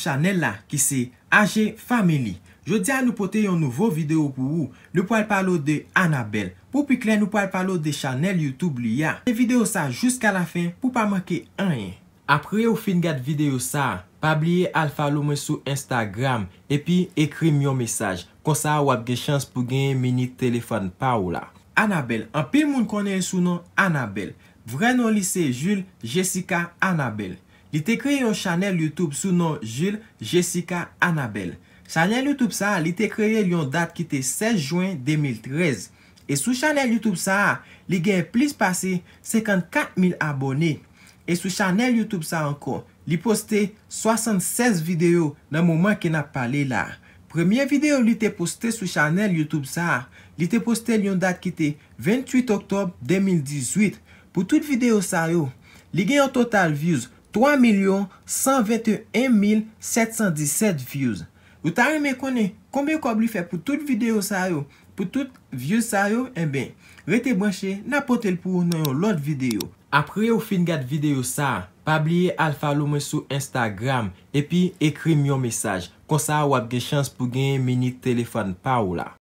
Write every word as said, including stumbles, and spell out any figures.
chanèl la ki se A G Family. Jodi a nou pote yon nouvo videyo pou ou. Nou pral pale w de Anabel. Pou pi klè, nou pral pale w de chanèl YouTube li a. Se videyo sa jiska la fen pou pa manke anyen. Apre ou fin gad videyo sa, pa bliye al follow mwen sou Instagram epi ekri m yon mesaj. Konsa w ap gen chans pou genyen minit telefòn pa w la. Anabel, anpil moun konnen l sou non Anabel. Vrè non li se Jules Jessica Anabel. Li te kreye yon chanèl YouTube sou non Jules Jessica Anabel. Chanèl YouTube sa a, li te kreye l yon dat ki te sèz jen de mil trèz. E sou chanèl YouTube sa a, li gen plis pase senkannkat mil abòne. E sou chanèl YouTube sa a ankò, li poste swasannsèz videyo nan moman ke n ap pale la. Premye videyo li te poste sou chanèl YouTube sa a, li te poste l yon dat ki te venntuit oktòb de mil dizuit. Pou tout videyo sa yo, li gen yon total views twa milyon san venteyen mil sèt san disèt views. Ou ta renmen konnen konbyen kòb li fè pou tout videyo sa yo, pou tout views sa yo? Enben, rete branche, n ap pote l pou ou nan yon lòt videyo. Apre ou fin gad videyo sa, pa bliye al follow mwen sou Instagram epi ekri m yon mesaj. Konsa w ap gen chans pou genyen minit telefòn pa w la.